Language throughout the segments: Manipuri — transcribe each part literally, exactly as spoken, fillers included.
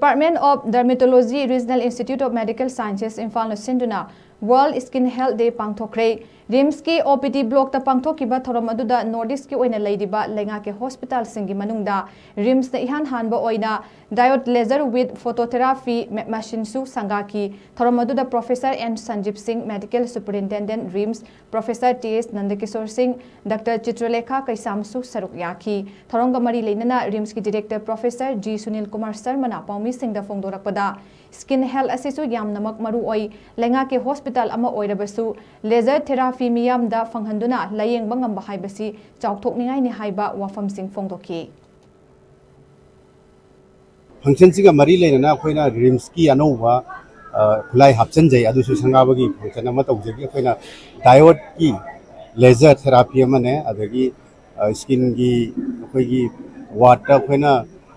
Department of Dermatology, Regional Institute of Medical Sciences, ꯏꯝꯐꯥꯜꯅ ꯁꯤꯟꯗꯨꯅ World Skin Health Day ꯄꯥꯡꯊꯣꯛꯈ꯭ꯔꯦ꯫ ꯔꯤꯝꯁꯀꯤ ꯑꯣ ꯄꯤ ꯗꯤ ꯕ꯭ꯂꯣꯛꯇ ꯄꯥꯡꯊꯣꯛꯈꯤꯕ ꯊꯧꯔꯝ ꯑꯗꯨꯗ ꯅꯣꯔꯠ ꯏꯁ꯭ꯠꯀꯤ ꯑꯣꯏꯅ ꯂꯩꯔꯤꯕ ꯂꯩꯉꯥꯛꯀꯤ ꯍꯣꯁꯄꯤꯇꯥꯜꯁꯤꯡꯒꯤ ꯃꯅꯨꯡꯗ ꯔꯤꯝꯁꯅ ꯏꯍꯥꯟ ꯍꯥꯟꯕ ꯑꯣꯏꯅ diode laser with phototherapy ꯃꯦ-, ꯃꯦꯁꯤꯟꯁꯨ ꯁꯪꯒꯥꯈꯤ꯫ ꯊꯧꯔꯝ ꯑꯗꯨꯗ professor N Sanjeeb Singh, medical superintendent RIMS, professor T S Nandakishore Singh, doctor Chitralekha ꯀꯩꯁꯥꯝꯁꯨ ꯁꯔꯨꯛ ꯌꯥꯈꯤ꯫ ꯊꯧꯔꯝꯒ ꯃꯔꯤ ꯂꯩꯅꯅ ꯔꯤꯝꯁꯀꯤ director professor G Sunil Kumar ꯁꯔꯃꯅ ꯄꯥꯎꯃꯤꯁꯤꯡꯗ ꯐꯣꯡꯗꯣꯔꯛꯄꯗ, ꯁ꯭ꯀꯤꯟ ꯍꯦꯜꯊ ꯑꯁꯤꯁꯨ ꯌꯥꯝꯅꯃꯛ ꯃꯔꯨ ꯑꯣꯏ꯫ ꯂꯩꯉꯥꯛꯀꯤ ꯍꯣꯁꯄꯤꯇꯥꯜ ꯑꯃ ꯑꯣꯏꯔꯕꯁꯨ, ꯂꯦꯖꯔ ꯊꯦꯔꯥꯄꯤ ꯃꯤꯌꯥꯝꯗ ꯐꯪꯍꯟꯗꯨꯅ ꯂꯥꯌꯦꯡꯕ ꯉꯝꯕ ꯍꯥꯏꯕꯁꯤ ꯆꯥꯎꯊꯣꯛꯅꯤꯡꯉꯥꯏꯅꯤ ꯍꯥꯏꯕ ꯋꯥꯐꯝꯁꯤꯡ ꯐꯣꯡꯗꯣꯛꯈꯤ꯫ ꯐꯪꯁꯟꯁꯤꯒ ꯃꯔꯤ ꯂꯩꯅꯅ ꯑꯩꯈꯣꯏꯅ ꯔꯤꯝꯁꯀꯤ ꯑꯅꯧꯕ, ꯑ, ꯈꯨꯠꯂꯥꯏ ꯍꯥꯞꯆꯤꯟꯖꯩ꯫ ꯑꯗꯨꯁꯨ ꯁꯪꯒꯥꯕꯒꯤ ꯐꯪꯁꯟ ꯑꯃ ꯇꯧꯖꯈꯤ꯫ ꯑꯩꯈꯣꯏꯅ ꯗꯥꯏꯑꯣꯠꯀꯤ ꯂꯦꯖꯔ ꯊꯦꯔꯥꯄꯤ ꯑꯃꯅꯦ, ꯑꯗꯒꯤ, ꯑ, ꯁ꯭ꯀꯤꯟꯒꯤ ꯑꯩꯈꯣꯏꯒꯤ ꯋꯥꯔꯗꯇ ꯑꯩꯈꯣꯏꯅ,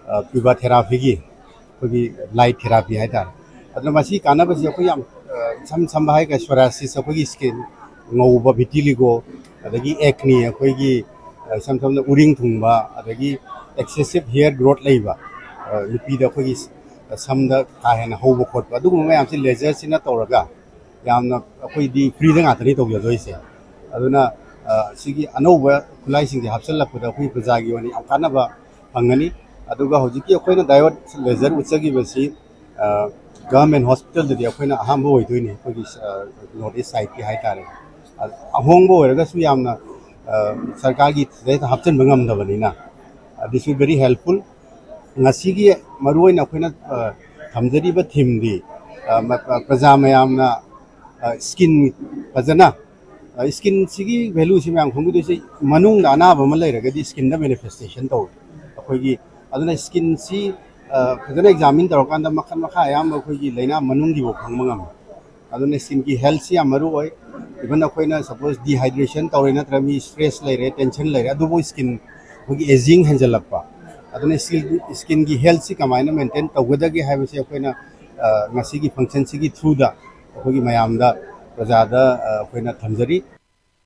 ꯑ, ꯄ꯭ꯌꯨꯕꯥ ꯊꯦꯔꯥꯄꯤꯒꯤ ꯑꯩꯈꯣꯏꯒꯤ ꯂꯥꯏꯠ ꯊꯦꯔꯥꯄꯤ ꯍꯥꯏꯇꯥꯔꯦ꯫ ꯑꯗꯨꯅ ꯃꯁꯤ ꯀꯥꯟꯅꯕꯁꯤ ꯑꯩꯈꯣꯏ ꯌꯥꯝ, ꯑ, ꯏꯁꯝ ꯁꯝꯕ ꯍꯥꯏꯔꯒ ꯁꯣꯔꯥꯏꯁꯤꯁ, ꯑꯩꯈꯣꯏꯒꯤ ꯁ꯭ꯀꯤꯟ ꯉꯧꯕ, ꯚꯤꯇꯤꯂꯤꯒꯣ, ꯑꯗꯒꯤ ꯑꯦꯛꯅꯤ, ꯑꯩꯈꯣꯏꯒꯤ, ꯑ, ꯏꯁꯝ ꯁꯝꯅ ꯎꯔꯤꯡ ꯊꯨꯡꯕ, ꯑꯗꯒꯤ excessive hair growth ꯂꯩꯕ, ꯑ, ꯅꯨꯄꯤꯗ ꯑꯩꯈꯣꯏꯒꯤ ꯁꯝꯗ ꯀꯥ ꯍꯦꯟꯅ ꯍꯧꯕ ꯈꯣꯠꯄ, ꯑꯗꯨꯒꯨꯝꯕ ꯃꯌꯥꯝꯁꯤ ꯂꯦꯖꯔꯁꯤꯅ ꯇꯧꯔꯒ ꯌꯥꯝꯅ ꯑꯩꯈꯣꯏꯗꯤ ꯐ꯭ꯔꯤꯗ ꯉꯥꯛꯇꯅꯤ ꯇꯧꯖꯗꯣꯏꯁꯦ꯫ ꯑꯗꯨꯅ, ꯑ, ꯁꯤꯒꯤ ꯑꯅꯧꯕ ꯈꯨꯠꯂꯥꯏꯁꯤꯡꯁꯦ ꯍꯥꯞꯆꯤꯜꯂꯛꯄꯗ ꯑꯩꯈꯣꯏ ꯄ꯭ꯔꯖꯥꯒꯤ ꯑꯣꯏꯅ ꯌꯥꯝ ꯀꯥꯟꯅꯕ ꯐꯪꯒꯅꯤ꯫ ꯑꯗꯨꯒ ꯍꯧꯖꯤꯛꯀꯤ ꯑꯩꯈꯣꯏꯅ ꯗꯥꯏꯑꯣꯠ ꯂꯦꯖꯔ ꯎꯠꯆꯈꯤꯕꯁꯤ, ꯑ, ꯒꯚꯔꯟꯃꯦꯟ ꯍꯣꯁꯄꯤꯇꯥꯜꯗꯗꯤ ꯑꯩꯈꯣꯏꯅ ꯑꯍꯥꯟꯕ ꯑꯣꯏꯗꯣꯏꯅꯤ, ꯑꯩꯈꯣꯏꯒꯤ, ꯑ, ꯅꯣꯔꯠ ꯏꯁ ꯁꯥꯏꯠꯀꯤ ꯍꯥꯏꯇꯥꯔꯦ꯫ ꯑ, ꯑꯍꯣꯡꯕ ꯑꯣꯏꯔꯒꯁꯨ ꯌꯥꯝꯅ, ꯑ, ꯁꯔꯀꯥꯔꯒꯤ ꯁꯤꯗꯩꯗ ꯍꯥꯞꯆꯤꯟꯕ ꯉꯝꯗꯕꯅꯤꯅ, ꯑ, this is very helpful꯫ ꯉꯁꯤꯒꯤ ꯃꯔꯨꯑꯣꯏꯅ ꯑꯩꯈꯣꯏꯅ, ꯑ, ꯊꯝꯖꯔꯤꯕ ꯊꯤꯝꯗꯤ, ꯑ, ꯃ-, ꯑ, ꯄ꯭ꯔꯖꯥ ꯃꯌꯥꯝꯅ, ꯑ, ꯁ꯭ꯀꯤꯟ ꯐꯖꯅ, ꯑ, ꯁ꯭ꯀꯤꯟꯁꯤꯒꯤ ꯚꯦꯂꯨꯁꯤ ꯃꯌꯥꯝ ꯈꯪꯕꯤꯗꯣꯏꯁꯤ, ꯃꯅꯨꯡꯗ ꯑꯅꯥꯕ ꯑꯃ ꯂꯩꯔꯒꯗꯤ ꯁ꯭ꯀꯤꯟꯗ ꯃꯦꯅꯤꯐꯦꯁꯇꯦꯁꯟ ꯇꯧꯋꯤ꯫ ꯑꯩꯈꯣꯏꯒꯤ, ꯑꯗꯨꯅ ꯁ꯭ꯀꯤꯟꯁꯤ, ꯑ, ꯐꯖꯅ ꯑꯦꯛꯖꯥꯃꯤꯟ ꯇꯧꯔꯀꯥꯟꯗ ꯃꯈꯜ ꯃꯈꯥ ꯑꯌꯥꯝꯕ ꯑꯩꯈꯣꯏꯒꯤ ꯂꯥꯏꯅꯥ ꯃꯅꯨꯡꯒꯤꯐꯥꯎ ꯈꯪꯕ ꯉꯝꯃꯤ꯫ ꯑꯗꯨꯅ ꯁ꯭ꯀꯤꯟꯒꯤ ꯍꯦꯜꯊꯁꯤ ꯌꯥꯝ ꯃꯔꯨ ꯑꯣꯏ꯫ ꯏꯚꯟ ꯑꯩꯈꯣꯏꯅ ꯁꯄꯣꯁ ꯗꯤꯍꯥꯏꯗ꯭ꯔꯦꯁꯟ ꯇꯧꯔꯦ, ꯅꯠꯇ꯭ꯔꯒ ꯃꯤ ꯁ꯭ꯇ꯭ꯔꯦꯁ ꯂꯩꯔꯦ, ꯇꯦꯟꯁꯟ ꯂꯩꯔꯦ, ꯑꯗꯨꯕꯨ ꯁ꯭ꯀꯤꯟ ꯑꯩꯈꯣꯏꯒꯤ ꯑꯦꯖꯤꯡ ꯍꯦꯟꯖꯜꯂꯛꯄ꯫ ꯑꯗꯨꯅ ꯁ꯭ꯀꯤꯟ, ꯁ꯭ꯀꯤꯟꯒꯤ ꯍꯦꯜꯊꯁꯤ ꯀꯃꯥꯏꯅ ꯃꯦꯟꯇꯦꯟ ꯇꯧꯒꯗꯒꯦ ꯍꯥꯏꯕꯁꯤ ꯑꯩꯈꯣꯏꯅ, ꯑ, ꯉꯁꯤꯒꯤ ꯐꯪꯁꯟꯁꯤꯒꯤ ꯊ꯭ꯔꯨꯗ ꯑꯩꯈꯣꯏꯒꯤ ꯃꯌꯥꯝꯗ, ꯄ꯭ꯔꯖꯥꯗ, ꯑ, ꯑꯩꯈꯣꯏꯅ ꯊꯝꯖꯔꯤ꯫